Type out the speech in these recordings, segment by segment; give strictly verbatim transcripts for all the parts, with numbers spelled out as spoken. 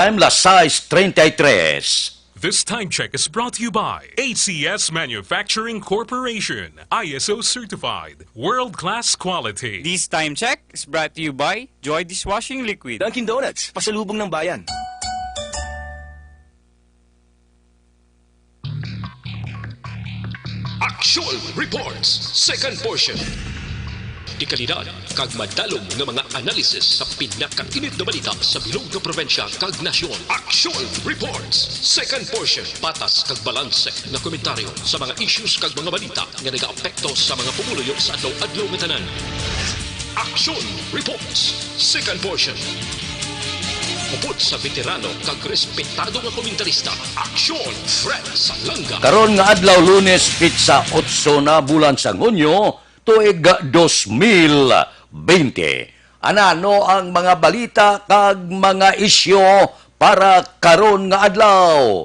I'm las sais treinta y tres. This time check is brought to you by A C S Manufacturing Corporation, I S O certified, world-class quality. This time check is brought to you by Joy Dishwashing Liquid. Dunkin' Donuts, pasalubong ng bayan. Action Reports, second portion. Dekalidad kag madalom nga mga analysis sa pinakainit nga balita sa bilog nga probinsya kag nasyon. Action Reports, second portion. Patas kag balanse nga komentaryo sa mga issues kag mga balita nga nagaapekto sa mga pumuluyo sa adlaw-adlaw nga tanan. Action Reports, second portion. Upod sa veterano kag respetado nga komentarista, Action Fred Salanga. Karon nga adlaw, Lunes, pitsa otso na, bulan sang Hunyo, tuig dos mil bente. Anano ang mga balita kag mga isyu para karon nga adlaw?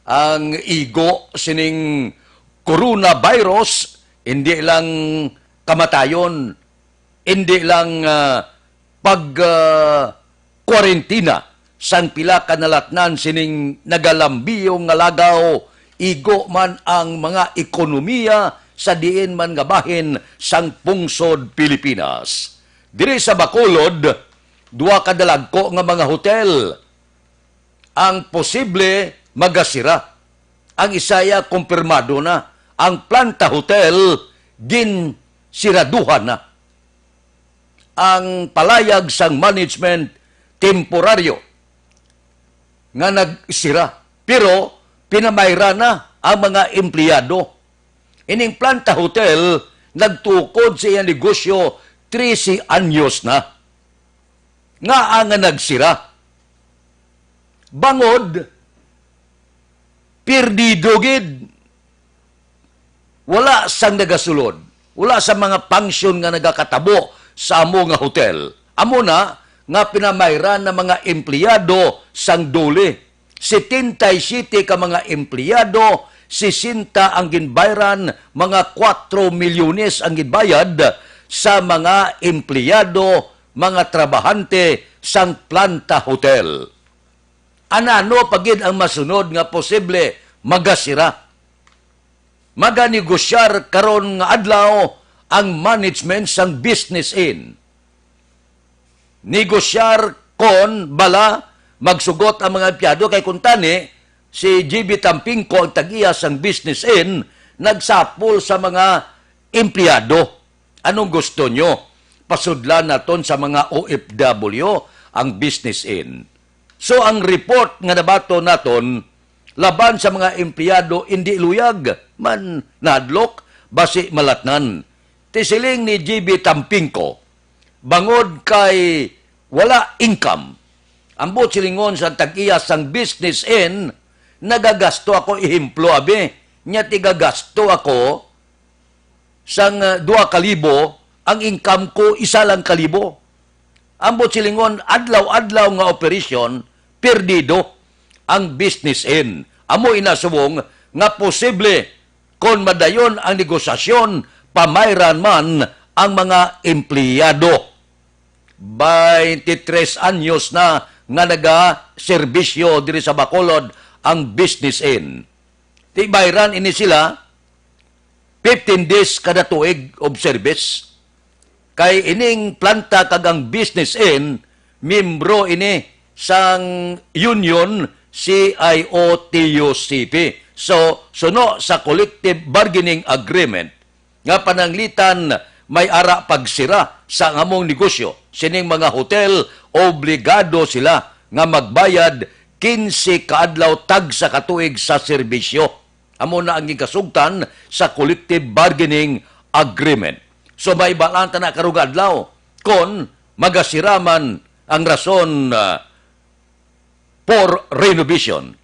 Ang igo sining coronavirus, hindi lang kamatayon, hindi lang, ah, pag, ah, kwarentina sang pila ka nalatnan sining nagalambiyo nga lagaw, igo man ang mga ekonomiya sa diin man nga bahin sang pungsod Pilipinas. Diri sa Bacolod, duha ka dalagko nga mga hotel ang posible magasira. Ang isa iya, kumpirmado na. Ang Planta Hotel, ginsiraduhan na. Ang palayag sang management, temporaryo nga nagsira. Pero pinamayra na ang mga empleyado. Ining Planta Hotel nagtukod sa iyang negosyo trese anyos na. Ngaa nga nagsira? Bangod, perdido gid. Wala sang nagasulod. Wala sa mga function nga nagakatabo sa amo nga hotel. Amo na nga pinamayran na mga empleyado sang DOLE. Setenta y siete ka mga empleyado, sesenta ang ginbayran, mga kuwatro milyones ang ginbayad sa mga empleyado, mga trabahante sang Planta Hotel. Anano pa gid ang masunod nga posible magasira? Maganegosyar karon nga adlaw ang management sang Business Inn. Negosyar kon bala magsugot ang mga empleyado, kay kuntani si G B Tampingco, ang tag-iya sang Business Inn, nagsapol sa mga empleyado. Anong gusto nyo? Pasudlan naton sa mga O F W ang Business Inn. So, ang report nga nabaton naton laban sa mga empleyado indi luyag man, nahadlok, basi malatnan. Ti siling ni G B Tampingco, bangod kay wala income, ambot silingon sa tag-iya sang Business Inn, nagagasto ako, ehemplo, abi, nya tigagasto ako sang, ah, duha ka libo, ang income ko isa lang ka libo. Ambot silingon, adlaw-adlaw nga operasyon, perdido ang Business Inn. Amo ina subong nga posible kon madayon ang negosasyon, pamayran man ang mga empleyado. Twenty-tres anyos na nga nagaserbisyo diri sa Bacolod ang Business Inn. Ti bayran ini sila fifteen days kada tuig of service. Kay ining planta kag ang Business Inn, miyembro ini sang Union C I O T U C P. So, suno sa collective bargaining agreement nga pananglitan, may ara pagsira sa among negosyo. Sining mga hotel, obligado sila nga magbayad kinse ka adlaw tagsa ka tuig sa serbisyo. Amo na ang ginkasugtan sa collective bargaining agreement. So, mabal-an ta na karong adlaw kon magasira man ang rason, ah, for renovation.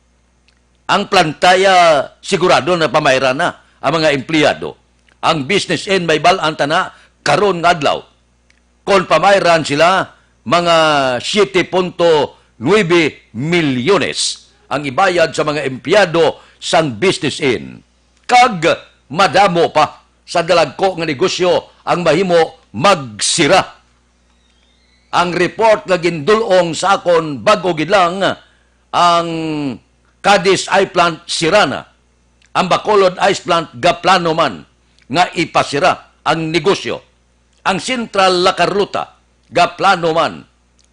Ang plantaya, sigurado na pamayra na ang mga empleyado. Ang Business Inn, mabal-an ta na karon nga adlaw. Kon pamayran sila, mga siete punto nuebe milyones ang ibayad sa mga empleyado sang Business Inn. Kag madamo pa sa dalagko nga negosyo ang mahimo magsira. Ang report nga gindul-ong sa akon bag-o gid lang, Ang Cadiz Eye Plant sira na. Ang Bacolod Ice Plant gaplano man nga ipasira ang negosyo. Ang Central La Carlota gaplano man.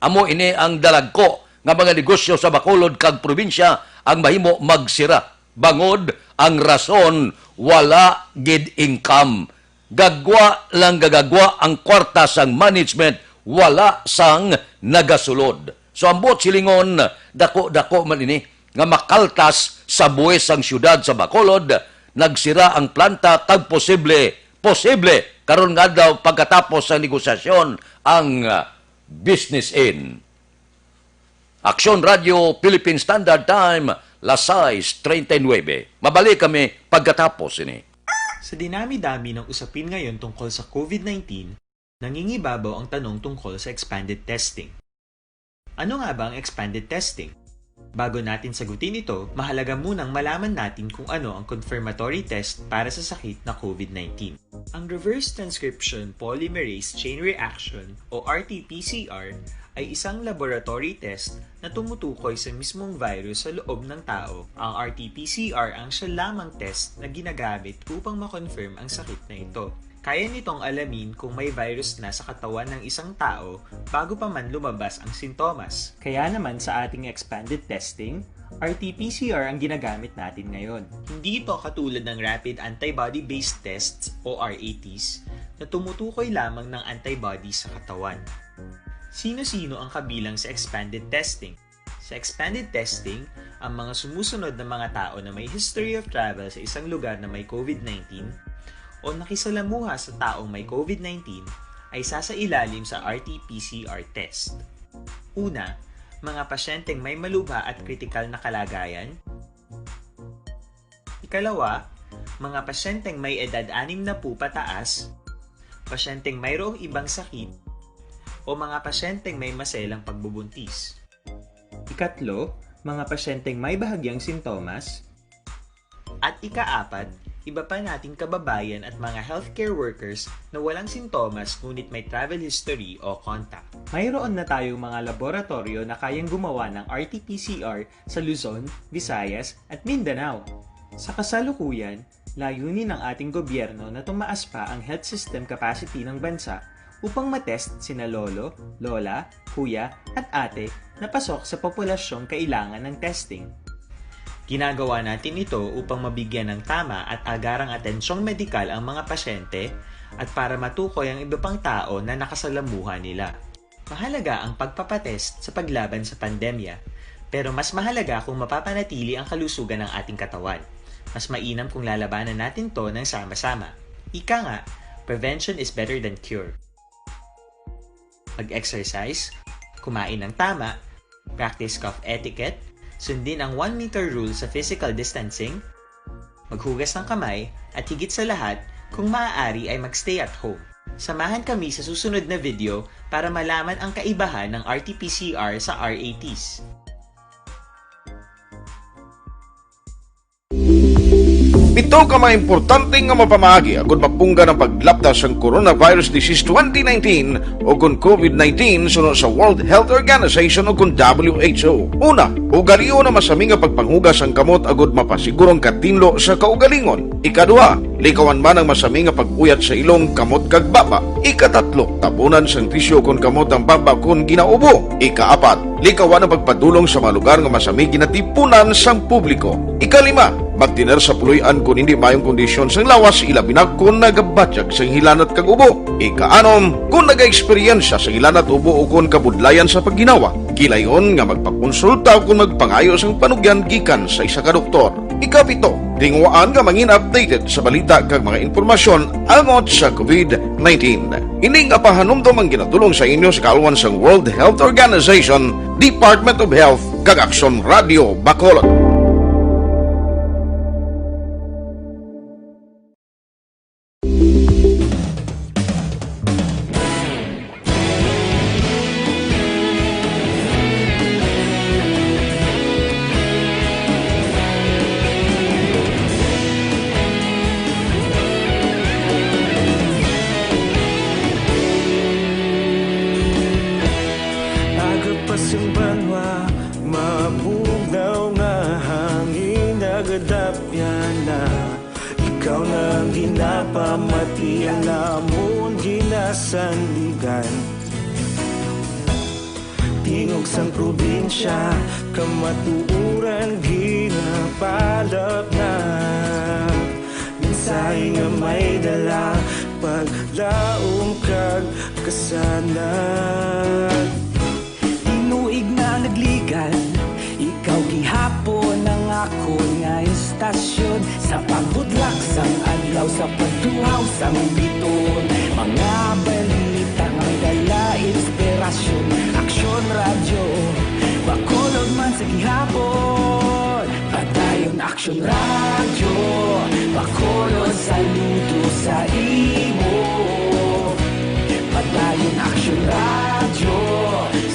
Amo ini ang dalagko nga mga negosyo sa Bacolod kag probinsya ang mahimo magsira bangod ang rason wala gid income. Gagwa lang gagagwa ang kwarta sang management, wala sang nagasulod. So, ang buot silingon, dako-dako man ini nga makaltas sa buhis sang siyudad sa Bacolod, nagsira ang planta kag posible, posible, karon nga adlaw pagkatapos sang negosasyon ang, ah, business in. Aksyon Radio Philippine Standard Time, las sais treinta y nueve. Mabalik kami pagkatapos ini. Sa dinami-dami ng usapin ngayon tungkol sa COVID nineteen, nangingibabaw ang tanong tungkol sa expanded testing. Ano nga ba ang expanded testing? Bago natin sagutin ito, mahalaga munang malaman natin kung ano ang confirmatory test para sa sakit na COVID nineteen. Ang reverse transcription polymerase chain reaction o R T P C R ay isang laboratory test na tumutukoy sa mismong virus sa loob ng tao. Ang R T P C R ang siya lamang test na ginagamit upang ma-confirm ang sakit na ito. Kaya nitong alamin kung may virus na sa katawan ng isang tao bago pa man lumabas ang sintomas. Kaya naman sa ating expanded testing, R T P C R ang ginagamit natin ngayon. Hindi ito katulad ng rapid antibody-based tests o R A Ts na tumutukoy lamang ng antibody sa katawan. Sino-sino ang kabilang sa expanded testing? Sa expanded testing, ang mga sumusunod na mga tao na may history of travel sa isang lugar na may COVID nineteen o nakisalamuha sa taong may COVID nineteen ay sasailalim sa R T P C R test. Una, mga pasyenteng may malubha at kritikal na kalagayan. Ikalawa, mga pasyenteng may edad anim na po pataas, pasyenteng mayroong ibang sakit, o mga pasyenteng may maselang pagbubuntis. Ikatlo, mga pasyenteng may bahagyang sintomas. At ikaapat, iba pa nating kababayan at mga healthcare workers na walang sintomas ngunit may travel history o contact. Mayroon na tayong mga laboratoryo na kayang gumawa ng R T P C R sa Luzon, Visayas, at Mindanao. Sa kasalukuyan, layunin ng ating gobyerno na tumaas pa ang health system capacity ng bansa upang matest sina lolo, lola, kuya, at ate na pasok sa populasyong kailangan ng testing. Ginagawa natin ito upang mabigyan ng tama at agarang atensyong medikal ang mga pasyente at para matukoy ang iba pang tao na nakasalamuha nila. Mahalaga ang pagpapatest sa paglaban sa pandemya, pero mas mahalaga kung mapapanatili ang kalusugan ng ating katawan. Mas mainam kung lalabanan natin 'to ng sama-sama. Ika nga, prevention is better than cure. Mag-exercise, kumain ng tama, practice cough etiquette, sundin ang one meter rule sa physical distancing, maghugas ng kamay, at higit sa lahat, kung maaari ay mag-stay at home. Samahan kami sa susunod na video para malaman ang kaibahan ng R T P C R sa R A Ts. Pito ka mga importante nga mapamaagi agud mapunggan ang paglapta sang coronavirus disease twenty nineteen o kon COVID nineteen suno sa World Health Organization o kon W H O. Una, ugalion ang masami nga pagpanghugas sang kamot agud mapasiguro ang katinlo sa kaugalingon. Ikaduha, likawan man ang masami nga pag-uyat sa ilong, kamot kag baba. Ikatatlo, tabunan sang tisyu kon kamot ang baba kon ginaubo. Ikaapat, likawan ang pagpadulong sa mga lugar nga masami ginatipunan sang publiko. Ikalima, magtener sa puloy-an kon hindi maayong kondisyon sang lawas, ilabi na kon nagabatyag sang hilanat kag ubo. Ikaanom, kon nagaeksperyensya sang hilanat, ubo, o kon kabudlayan sa pagginawa, gilayon nga magpakonsulta o kon magpangayo sang panugyan gikan sa isa ka doktor. Ikapito, tinguhaan nga mangin updated sa balita kag mga impormasyon angot sa COVID nineteen. Ini nga pahanumdom ang ginatulong sa inyo sa kaalwan sang World Health Organization, Department of Health, kag Aksyon Radio Bacolod. Aga pa sing banwa, mabugnaw Dapyana, ikaw na ang ginapamati, ang amon ginasandigan. Tingog sang probinsya, kamatuoran ginapalapnag. Mensahe nga may dala, paglaom kag kasanag. Tinuig na nagligan, ikaw gihapon ang akon nga istasyon. Sa pagbudlak sang adlaw, sa pagtuhaw sang biton, mga balita nga may dala inspirasyon. Aksyon Radyo, Bacolod man sa gihapon. Padayon Aksyon Radyo, Bacolod, saludo sa imo. Padayon Aksyon Radyo,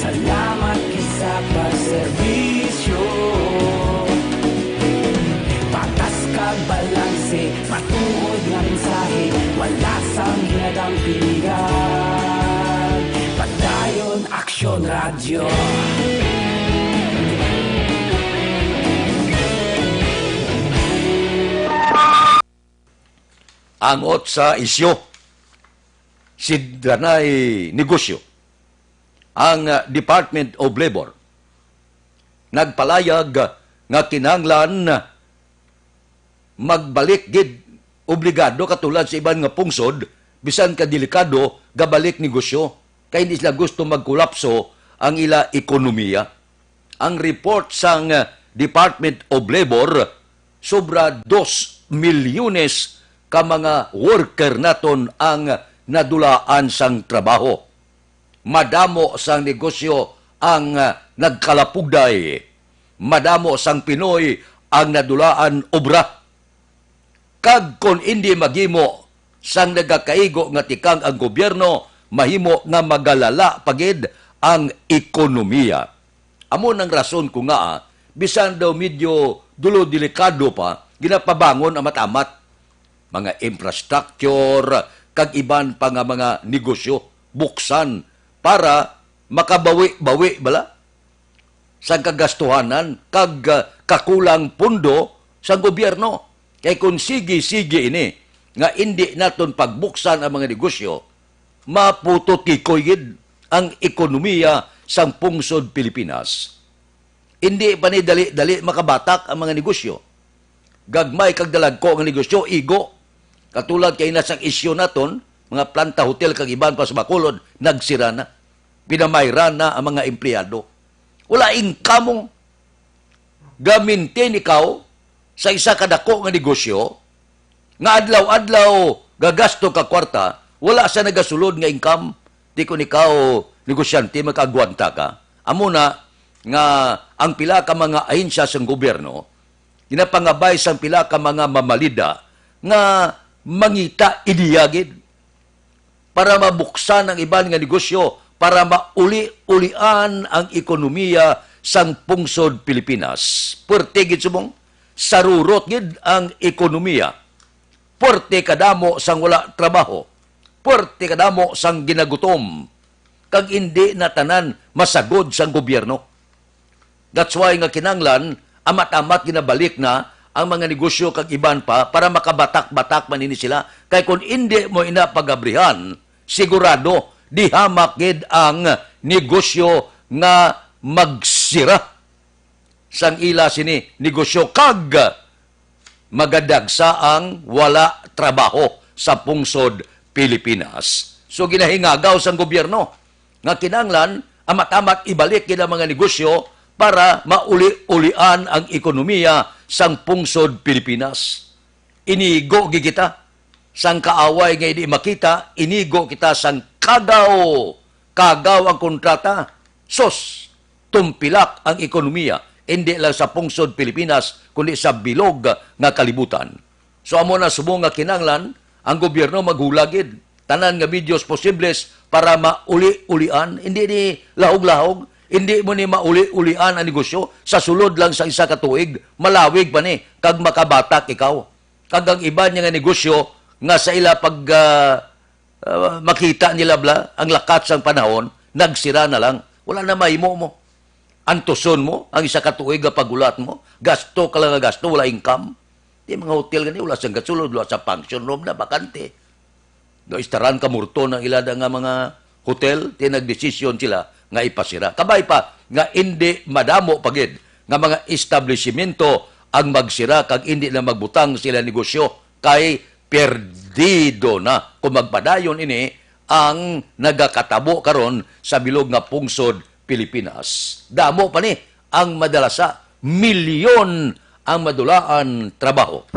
salamat gid sa pagserbisyo. Patas kag balanse, matuod nga mensahe, wala sang hinadang piligan. Padayon Aksyon Radyo. Angot sa isyu, sidlanay negosyo, ang, ah, Department of Labor nagpalayag nga kinahanglan magbalik gid, obligado, katulad sa iban nga pungsod, bisan ka delikado, gabalik negosyo, kay hindi sila gusto magkolapso ang ila ekonomiya. Ang report sang Department of Labor, sobra dos milyones ka mga worker naton ang nadulaan sang trabaho. Madamo sang negosyo ang, ah, nagkalapugday. Madamo sang Pinoy ang nadulaan obra. Kag kon indi maghimo sang nagakaigo nga tikang ang gobyerno, mahimo nga magalala pa gid ang ekonomiya. Amo nang rason ko nga, ah, bisan daw medyo dulo delikado pa, ginapabangon amat-amat. Mga infrastructure, kag iban pa nga mga negosyo, buksan para makabawi-bawi bala sang kagastuhanan kag, ah, kakulang pundo sang gobyerno. Kay kon sige-sige ini nga indi naton pagbuksan ang mga negosyo, mapututikoy gid ang ekonomiya sang pungsod Pilipinas. Indi pa ni dali-dali makabatak ang mga negosyo. Gagmay kag dalagko nga negosyo, igo. Katulad kay na sang isyu naton, mga planta, hotel, kag iban pa sa Bacolod, nagsira na. Pinamayran na ang mga empleyado. Wala income. Gamintin ikaw sa isa ka dako nga negosyo, nga adlaw-adlaw gagasto ka kwarta, wala sa nagasulod nga income, di kon ikaw negosyante, makaagwanta ka. Amo na nga ang pila ka mga ahensya sang gobyerno ginapangabay sang pila ka mga mamalida nga mangita ideya gid para mabuksan ang iban nga negosyo, para mauli-ulian ang ekonomiya sang pungsod Pilipinas. Puwerte gid subong, sarurot gid ang ekonomiya. Puwerte kadamo sang wala trabaho. Puwerte kadamo sang ginagutom. Kag indi na tanan masagod sang gobyerno. That's why nga kinanglan, amat-amat ginabalik na ang mga negosyo kag iban pa para makabatak-batak man ini sila. Kay kung indi mo ina pagabrihan, sigurado dihamak gid ang negosyo nga magsira sang ila sini negosyo kag magadagsa ang wala trabaho sa pungsod Pilipinas. So, ginahingagaw sang gobyerno nga kinanglan amat-amat ibalik gid ang mga negosyo para mauli-ulian ang ekonomiya sang pungsod Pilipinas. Inigo gid kita sang kaaway nga hindi makita, inigo kita sang kagaw. Kagaw ang kontrata. Sus, tumpilak ang ekonomiya, hindi lang sa pungsod Pilipinas, kundi sa bilog nga kalibutan. So, amo na subong nga kinanglan ang gobyerno maghulagid tanan nga medios posibles para mauli-ulian, hindi ni lahog-lahog, hindi mo ni mauli-ulian ang negosyo sa sulod lang sa isa ka tuig, malawig pa ni kag makabatak ikaw. Kag ang iban niya nga negosyo nga sa ila pag, ah, ah, makita nila bala ang lakat sang panahon, nagsira na lang. Wala na mahimo mo. Antuson mo ang isa ka tuig nga paghulat mo, gasto ka lang nga gasto, wala income. Ti mga hotel gani, wala sang gasulod, wala sa function room na, bakante. No, istaran ka murto ng ilada nga mga hotel, ti nagdesisyon sila nga ipasira. Kabay pa nga indi madamo pa gid nga mga establishmento ang magsira kag indi na magbutang sila negosyo kay perdido na kung magpadayon ini ang nagakatabo karon sa bilog nga pungsod Pilipinas. Damo pa ni ang madala sa milyon ang madulaan trabaho.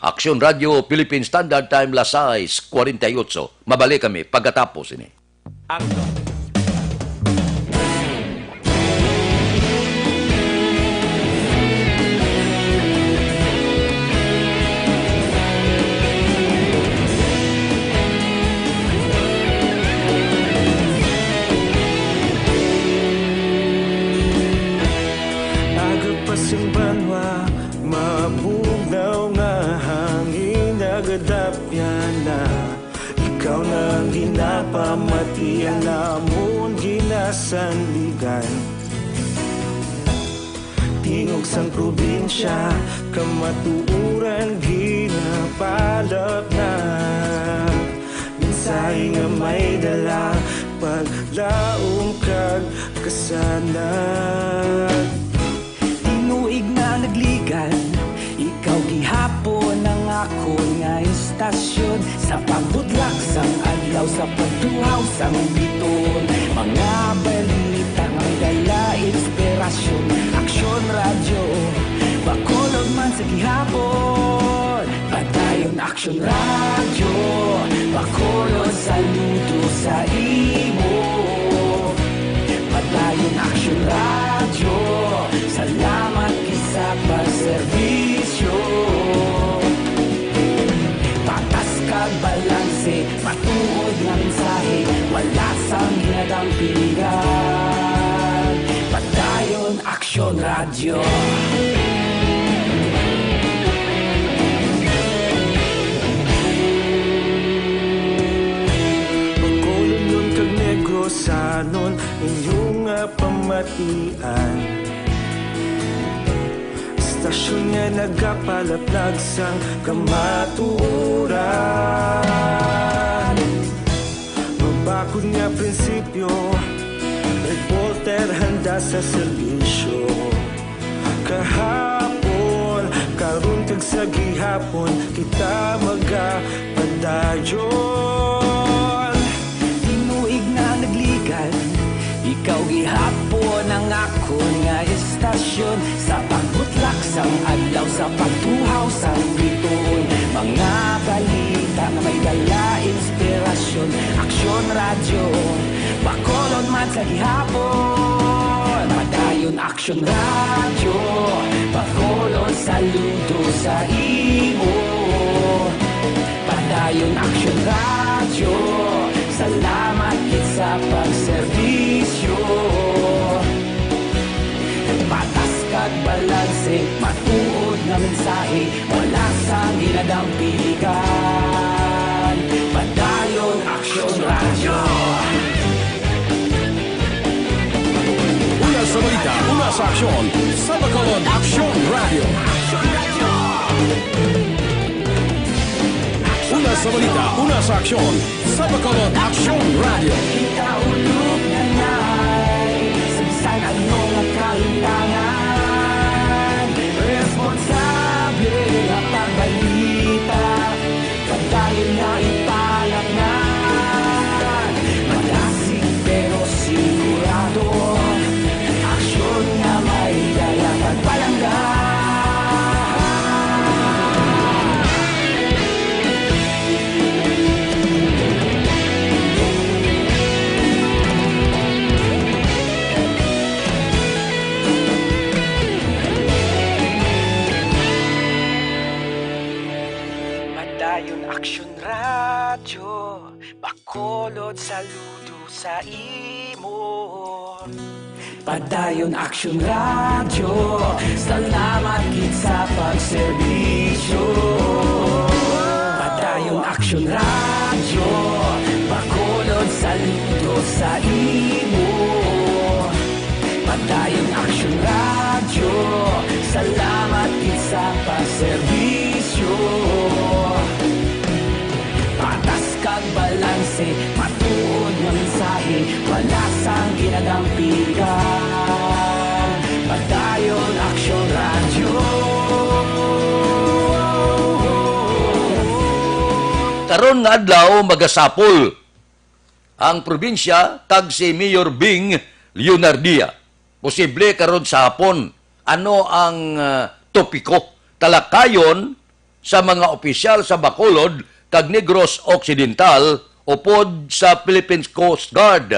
Aksyon Radio Philippine Standard Time, las sais cuarenta y ocho. Mabalik kami pagkatapos ini. Aksyon. Aga pa sing banwa, mabugnaw nga hangin, nagadapyan na. Ikaw na ang ginapamati, ang amon ginasandigan. Tingog sang probinsya, kamatuoran ginapalapnag. Mensahe nga may dala, paglaom kag kasanag. Tinuig na nagligan, ikaw gihapon ang akon nga istasyon. Sa pagbutlak sang adlaw, sa pagtuhaw sang biton, mga balita nga may dala inspirasyon. Aksyon Radyo, Bacolod man sa gihapon. Padayon Aksyon Radyo, Bacolod, saludo sa imo. Padayon Aksyon Radyo, salamat gid sa pagserbisyo. Patas kag balanse, matuod nga mensahe, wala sang ginadampigan. Padayon Aksyon Radyo. Bacolodnon kag Negrosanon, inyo nga pamatian. Istasyon nga nagapalaplag sang kamatuoran. Mabakod nga prinsipyo, reporter handa sa serbisyo. Kahapon, karon kag sa gihapon, kita magapadayon. Tinuig na nagligan, ikaw gihapon ang akon nga istasyon. Sa pagbutlak sang adlaw, sa pagtuhaw sang bituon, mga balita nga may dala inspirasyon. Aksyon Radyo, Bacolod man sa gihapon. Padayon Aksyon Radyo, Bacolod, saludo sa imo. Padayon Aksyon Radyo, salamat gid sa pagserbisyo. Patas kag balanse, matuod nga mensahe, wala sang ginadampigan. Padayon Aksyon Radyo. Una sa balita, una sa aksyon, sa Bacolod, Aksyon Radyo. Una sa balita, una sa aksyon, sa Bacolod, Aksyon Radyo. Kita ulog na nay, sa bisan ano nga kahitangan, responsable nga pagbalita. Padayon nga ipalapngan, madasig pero sigurado, aksyon nga may dala kag palangga. Padayon Aksyon Radyo, Bacolod, saludo sa imo. Padayon Aksyon Radyo, salamat gid sa pagserbisyo. Padayon Aksyon Radyo, Bacolod, saludo sa imo. Karon nga adlaw, magasapol ang probinsya kag si Mayor Bing Leonardia. Posible karon sa hapon. Ano ang, ah, topiko? Talakayon sa mga opisyal sa Bacolod kag Negros Occidental upod sa Philippine Coast Guard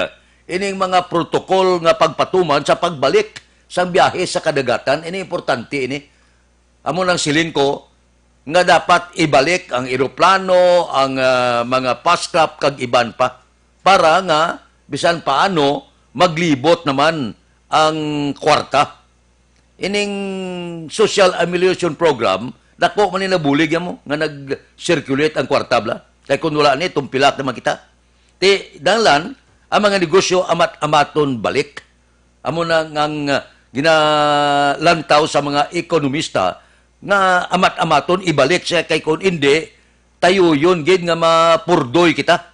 ining mga protokol nga pagpatuman sa pagbalik sang biyahe sa kadagatan. Ini importante ini. Amo nang siling ko nga dapat ibalik ang eroplano, ang, ah, mga fast craft kag iban pa, para nga bisan paano maglibot naman ang kwarta. Ining social amelioration program, dako man ni nabulig mo nga nag-circulate ang kwarta bla. Kay kun wala ni, tumpilak naman kita. Ti, danglan, ang mga negosyo amat-amaton balik. Amo na nga ang, ah, ginalantaw sa mga ekonomista nga amat-amaton ibalik siya kay kun indi, tayuyon gid nga mapurdoy kita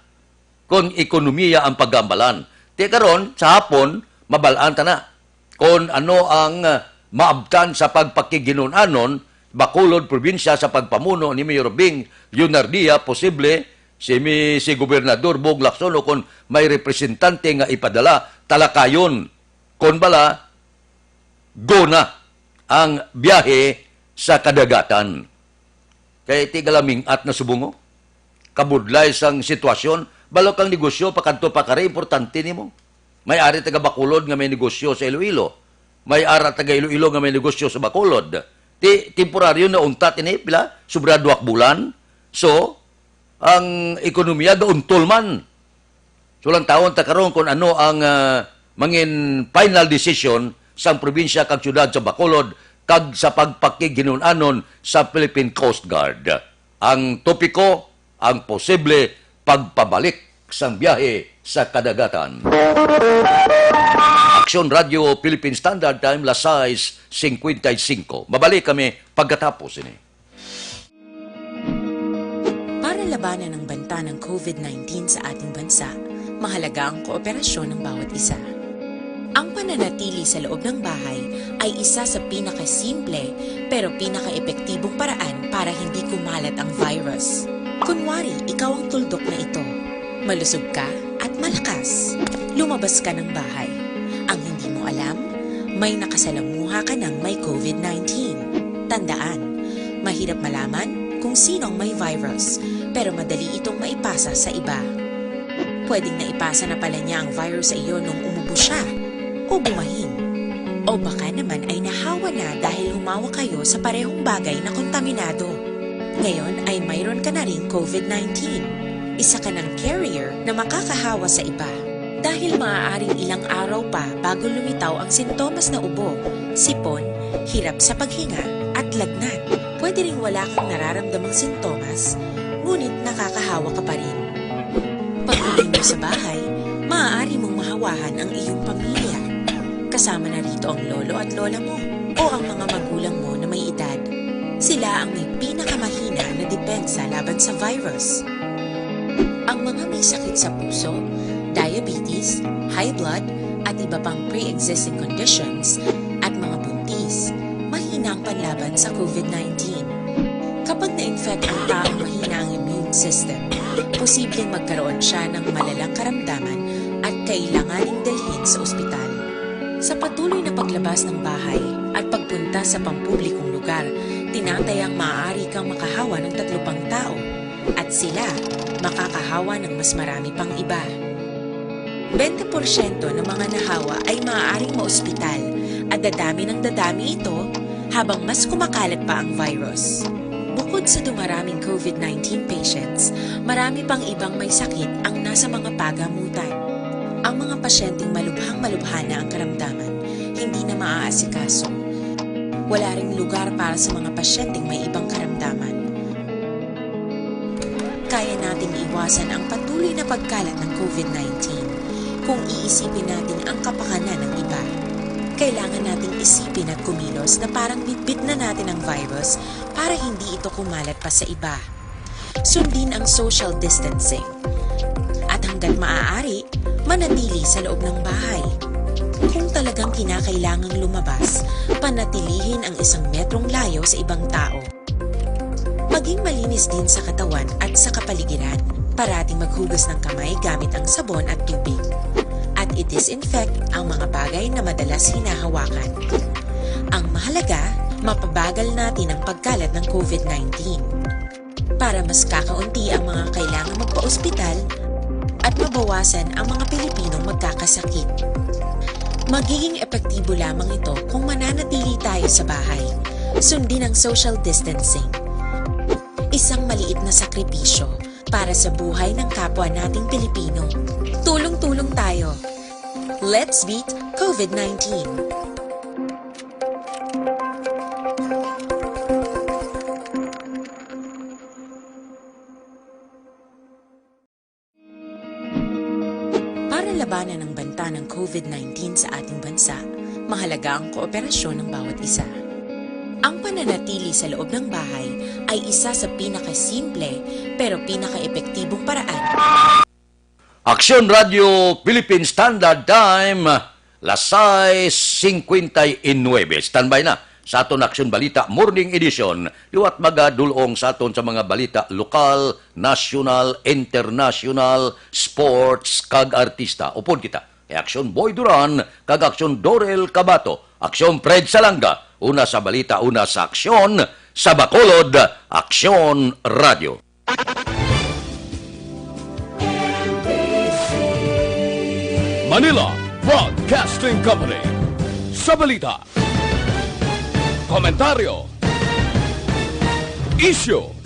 kon ekonomiya ang paggambalan. Ti karon, sa hapon, mabal-an ta na kon ano ang, ah, maabtan sa pagpakighinun-anon Bacolod probinsya sa pagpamuno ni Mayor Bing Leonardia. Posible si mi-, si Gobernador Bong Lacson o kon may representante nga ipadala, talakayon kon bala go na ang biyahe sa kadagatan. Kay ti galamingat na subong, oh. Kabudlay sang sitwasyon, balo kang negosyo, pakadto pa kari, importante nimo. May ari taga Bacolod nga may negosyo sa Iloilo. May ara taga Iloilo nga may negosyo sa Bacolod. Ti, temporaryo na untat ini, pila? Sobra duwak bulan. So, ang ekonomiya gauntol man. So, lantawon ta karon kung ano ang, ah, mangin final decision sang probinsya kag syudad sa Bacolod kag sa pagpakighinun-anon sa Philippine Coast Guard. Ang topiko, ang posible pagpabalik sang biyahe sa kadagatan. Aksyon Radio Philippine Standard Time, las sais cincuenta y cinco. Mabalik kami pagkatapos ini. Para labanan ang banta ng covid nineteen sa ating bansa, mahalaga ang kooperasyon ng bawat isa. Ang pananatili sa loob ng bahay ay isa sa pinakasimple pero pinakaepektibong paraan para hindi kumalat ang virus. Kunwari, ikaw ang tuldok na ito. Malusog ka at malakas. Lumabas ka ng bahay. Ang hindi mo alam, may nakasalamuha ka ng may covid nineteen. Tandaan, mahirap malaman kung sino ang may virus, pero madali itong maipasa sa iba. Pwedeng naipasa na pala niya ang virus sa iyo nung umubo siya o bumahin. O baka naman ay nahawa na dahil humawak kayo sa parehong bagay na kontaminado. Ngayon ay mayroon ka na ring covid nineteen. Isa ka ng carrier na makakahawa sa iba. Dahil maaaring ilang araw pa bago lumitaw ang sintomas na ubo, sipon, hirap sa paghinga, at lagnat. Pwede ring wala kang nararamdamang sintomas, ngunit nakakahawa ka pa rin. Pag-uwi mo sa bahay, maaari mong mahawahan ang iyong pamilya. Kasama na rito ang lolo at lola mo o ang mga magulang mo na may edad. Sila ang may pinakamahina na depensa laban sa virus. Ang mga may sakit sa puso, diabetes, high blood, at iba pang pre-existing conditions, at mga buntis, mahina ang panlaban sa covid nineteen. Kapag na-infect ang taong mahina ang immune system, posibleng magkaroon siya ng malalang karamdaman at kailanganing dalhin sa ospital. Sa patuloy na paglabas ng bahay at pagpunta sa pampublikong lugar, tinatayang maaari kang makahawa ng tatlo pang tao at sila makakahawa ng mas marami pang iba. Bente porsyento ng mga nahawa ay maaaring maospital at dadami ng dadami ito habang mas kumakalat pa ang virus. Bukod sa dumaraming covid nineteen patients, marami pang ibang may sakit ang nasa mga pagamutan. Ang mga pasyenteng malubhang-malubha na ang karamdaman, hindi na maaasikaso. Wala ring lugar para sa mga pasyenteng may ibang karamdaman. Kaya nating iwasan ang patuloy na pagkalat ng covid nineteen kung iisipin natin ang kapakanan ng iba. Kailangan nating isipin at kumilos na parang bitbit na natin ang virus para hindi ito kumalat pa sa iba. Sundin ang social distancing. At hanggat maaari, manatili sa loob ng bahay. Kung talagang kinakailangang lumabas, panatilihin ang isang metrong layo sa ibang tao. Maging malinis din sa katawan at sa kapaligiran. Parating maghugas ng kamay gamit ang sabon at tubig. At i-disinfect ang mga bagay na madalas hinahawakan. Ang mahalaga, mapabagal natin ang pagkalat ng COVID nineteen. Para mas kakaunti ang mga kailangang magpa-ospital at mabawasan ang mga Pilipinong magkakasakit. Magiging epektibo lamang ito kung mananatili tayo sa bahay. Sundin ang social distancing. Isang maliit na sakripisyo para sa buhay ng kapwa nating Pilipino. Tulong-tulong tayo. Let's beat COVID nineteen. Para labanan ang banta ng COVID nineteen sa ating bansa, mahalaga ang kooperasyon ng bawat isa. Ang pananatili sa loob ng bahay ay isa sa pinakasimple pero pinakaepektibong paraan. Aksyon Radio Philippine Standard Time, las sais cincuenta y nueve. Standby na sa aton Aksyon Balita Morning Edition. Liwat magadulong sa aton sa mga balita lokal, national, international, sports, kag artista. Upod kita kay Aksyon Boy Duran kag Aksyon Dorel Cabato, Aksyon Fred Salanga, una sa balita, una sa aksyon, sa Bacolod, Aksyon Radio. Manila Broadcasting Company. Sa balita, komentaryo, isyu,